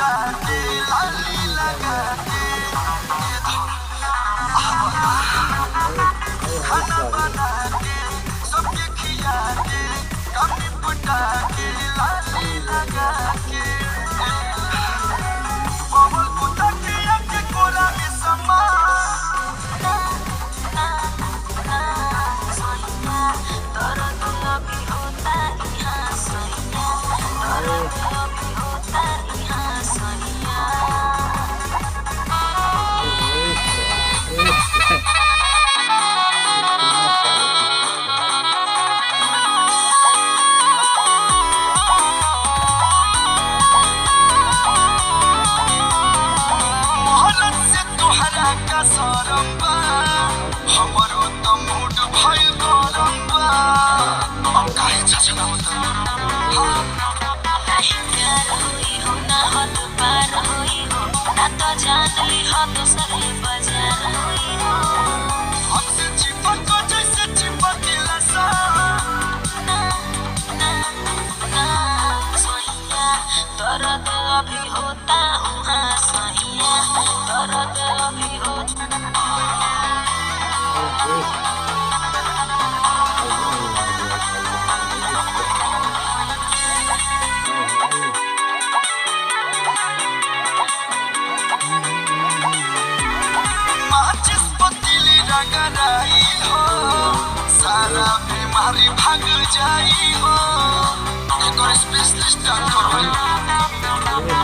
निपटा के लाली लगा के ए धन खाना बना के सबके खिया के काम निपटा के लाली लगा के बबल बुता के आके कोरा में समा। ना ना ना सैया, दर्द अभी होता यहाँ सैया, दर्द अभी होता यहाँ सैया। मोहलत से तोहरा का सरम बा, हमरो त मूड भइल गरम बा। अब काहे छछना होता? हाँ। नाही प्यार होई हो, ना हद पार होई हो, ना तो जान ली हो दोसरे बाजार होई हो। हमसे चिपक जैसे चिपकेला सा। ना ना ना सैया, दर्द अभी होता हूँ हाँ सैया, दर्द अभी होता। माचिस पतीली रगड़ाई हो, सारा बीमारी भाग जाई हो। एकर स्पेशलिस्ट डॉक्टर होई।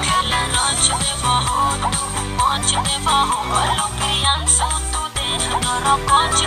खेला रच देबहो तू, मच देबहो, बोलो प्रियांशु तू देह तोर कच।